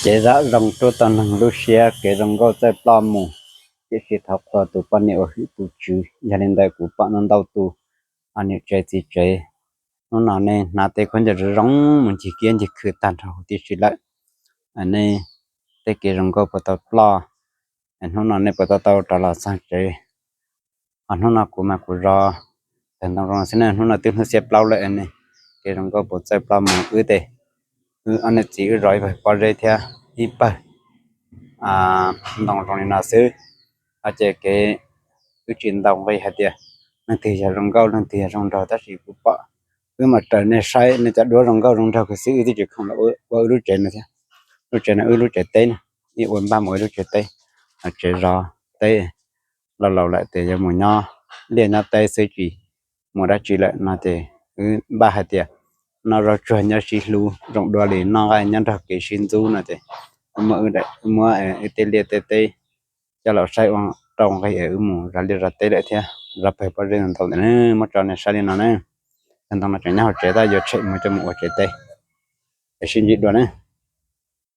Kev zam zoo rub tau neeg lub siab, kev zoo nkauj txawj ploj mus, tiam sis thov qhuas tus poj niam uas hwm tus tswv. Yog li ntawd kuv pom ntau ntau tus niam tsev txiv tsev hnub no nej hnav tej khaub ncaws zoo zoo mus ncig kiab ncig khw tag nrho huv tib si lawm. Nej tej kev zoo nkauj puas tau ploj? Hnub no nej puas tau tau rov los txog tsev? Ho hnub no kuv mas kuv zov tawg ntoo zoo xwb na. Hnub no twb hnub xiab plaub lawm ne, kev zoo nkauj puas txawj ploj mus? Wb tes, wb ob niam txiv wb zov ib pawg pob zeb thiab ib pawg ntoo zoo li no xwb. Ces kev, wb tsis ntaus nqi hais tias leej twg yog zoo nkauj leej twg yog zoo nraug, tab sis kuv pom wb mam raws nej saib nej cov duab zoo nkauj zoo nraug kiag xwb. Wb twb tsis khoom los ua wb lub tsev no thiab. Lub tsev no wb lub tsev teb na, ib ua npaj mus ua ib lub tsev teb, tsev zov teb. Laus laus lawm ces yuav mus nyob liaj nyob teb xwb, tsis mus dab tsi lawm no ces wb npaj hais tias noj zaub tsuag nyob sib hlub zoo dua li noj nqaij nyob nrog kev sib ntxub no ces wb muab, wb muab wb tej liaj tej teb coj los saib ua rau nqi es wb mus zov liaj zov teb lawm thiab zov pawg pob zeb ntau ntau ntawm na, muab tso nej saib li no na. Tag ntoo no tseem nyob hauv tsev, tab yuav tshem mus coj mus ua tsev teb. Es sib ntsib dua na.